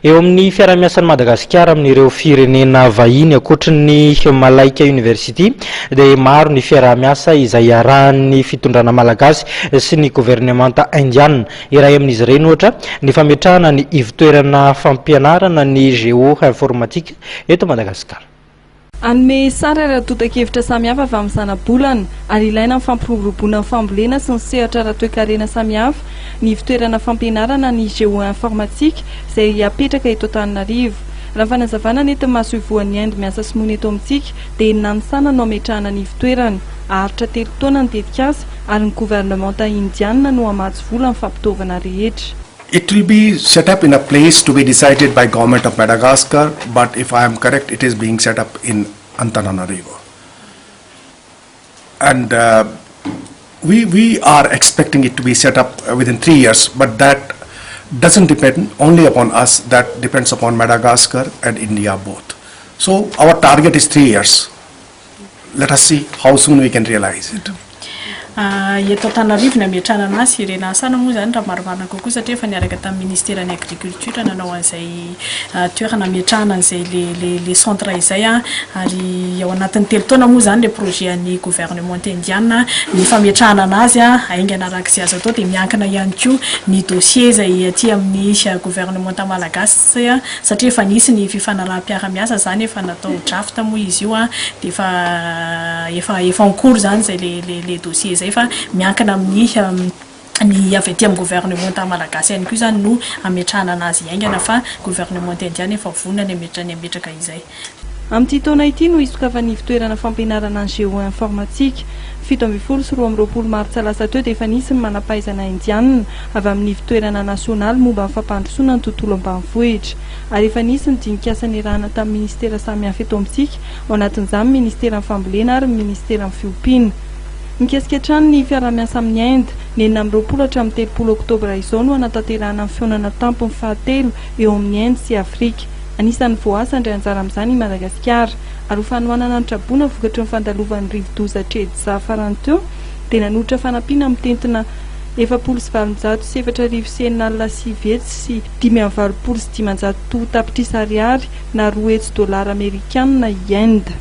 Eo amin'ny fiaraha-miasan'i Madagasikara amin'ireo firenena vahiny ankoatry ny Malaika University dia maro ny fiaraha-miasa izay iarahan'ny fitondrana malagasy sy ny governemanta indiana. Iray amin'izy ireny ohatra ny fametrahana ny ivon-toerana fampianarana ny Géo-informatique eto Madagasikara. Hanome sary ara-tontan-kevitra samihafa avy amin'ny zanabolana ary ilaina amin'ny fampiroboroboana ny fambolena sy ny sehatra ara-toekarena samihafa ny ivontoerana fampianarana ny géo-informatique izay hapetraka eto Antananarivo. Raha ny fanazavana nentin'ny masoivohon'ny Inde miasa sy monina eto amintsika dia eny Nanisana no hametrahana ny ivontoerana. Haharitra telo taona ny tetikasa ary ny governemanta indianina no hamatsy vola ny fampitaovana rehetra. It will be set up in a place to be decided by government of Madagascar, but if I am correct, it is being set up in Antananarivo. And we, we are expecting it to be set up within 3 years, but that doesn't depend only upon us, that depends upon Madagascar and India both. So our target is 3 years. Let us see how soon we can realize it. Eto Antananarivo ny ametrahana anazy irena asana moa zany raha marimarina kokoa, satria efa niaraka tamin'ny ministeran'ny agriculture nanao an'izay toerana ametrahana an'izay le centre izay ary ao anatin'ny 3 taona moa zany le projet an'ny gouvernement indiana ny fametrahana anazy aingana arak'izay azo atao. Dia miankina ihany koa ny dossier zay aty amin'ny gouvernement malagasy satria efa nisy ny fifanaraham-piaramiasa zany, efa natao draft moa izy io dia efa en cours zany zay le dossier zay, fa miankina amin'ny ny avy aty amin'ny gouvernement malagasy ihany koa zany no ametrahana anazy aingana, fa gouvernement indiana efa vonona ny ametraka izay. Amin'ity taona ity no hisokafan'ny fitoerana fampianarana ny géo-informatique. 17 sy 22 martsa lasa teo dia efa nisy ny manam-pahaizana indianina avy amin'ny fitoerana nasionaly momba ny fampandrosoana ny tontolo ambanivohitra ary efa nisy ny dinikasa niarahana tamin'ny ministera samihafa eto amintsika, ao anatin'izany ministeran'ny fambolena ary ny ministeran'ny fiompiana. Mikasika hatrany ny fiarahamiasa amin'ny Inde, ny 26 hatramin'ny 30 oktobra izao no hanatanterahana ny fihaonana tampony fahatelo eo amin'ny Inde sy Afrika. Anisan'ny voaasa handray anjara amin'izany i Madagasikara. Ary ho fanohanana ny traboina vokatry ny fandalovan'ny rivodoza Chedza farany teo dia nanolotra fanampiana mitentina 840 984 985 tapitrisa ariary na 200 dolara amerikanina i Inde.